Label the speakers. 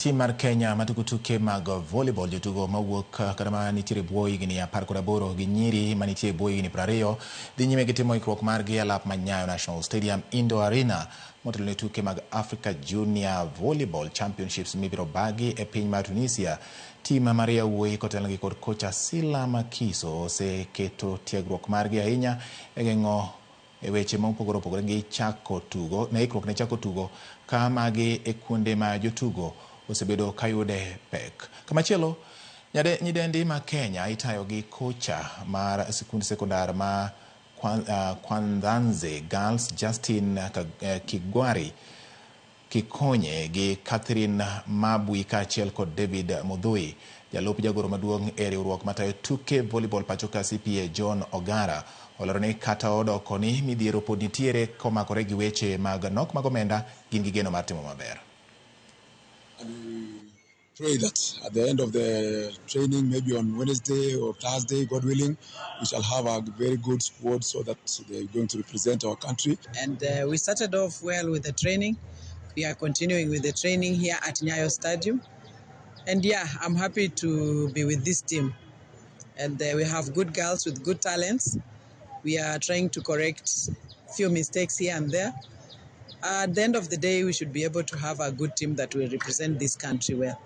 Speaker 1: Tim mar Kenya matugo tuke mag volleyball, jotugo mawuok kata ma nitiere e bwo higni 18 gi nyiri manitie e bwo higni 20 dhi nyime gi timo ikruok margi e alap ma Nyayo National Stadium Indoor Arena motelo ne tuke mag Africa Junior Volleyball Championships mibiro bagi e piny mar Tunisia. Tim mar yawuoyi kotelnegi kod kocha Sila Makiso oseketo tiegruok margi ahinya e geng'o e weche ma opogore opogore gi chako tugo ne ikruok ne chako tugo ka magi e kuonde ma jotugo osebedo ka yude pek. Kamachielo, nyidendi ma Kenya itayo gi kocha mar sikund sekondar ma Kwanthanze Girls Justin Kigwari Kikonye gi Catherine Mabwi kaachiel kod David Mudhui. Jalup jagoro maduong' e riwruok matayo tuke volleyball pachoka CPA John Ogara olero ni kata odoko ni midhiero pod nitiere komakore gi weche mag nok mag omenda, gin gi geno mar timo maber.
Speaker 2: And we pray that at the end of the training, maybe on Wednesday or Thursday, God willing, we shall have a very good squad so that they're going to represent our country.
Speaker 3: And we started off well with the training. We are continuing with the training here at Nyayo Stadium. And yeah, I'm happy to be with this team. And we have good girls with good talents. We are trying to correct few mistakes here and there. At the end of the day, we should be able to have a good team that will represent this country well.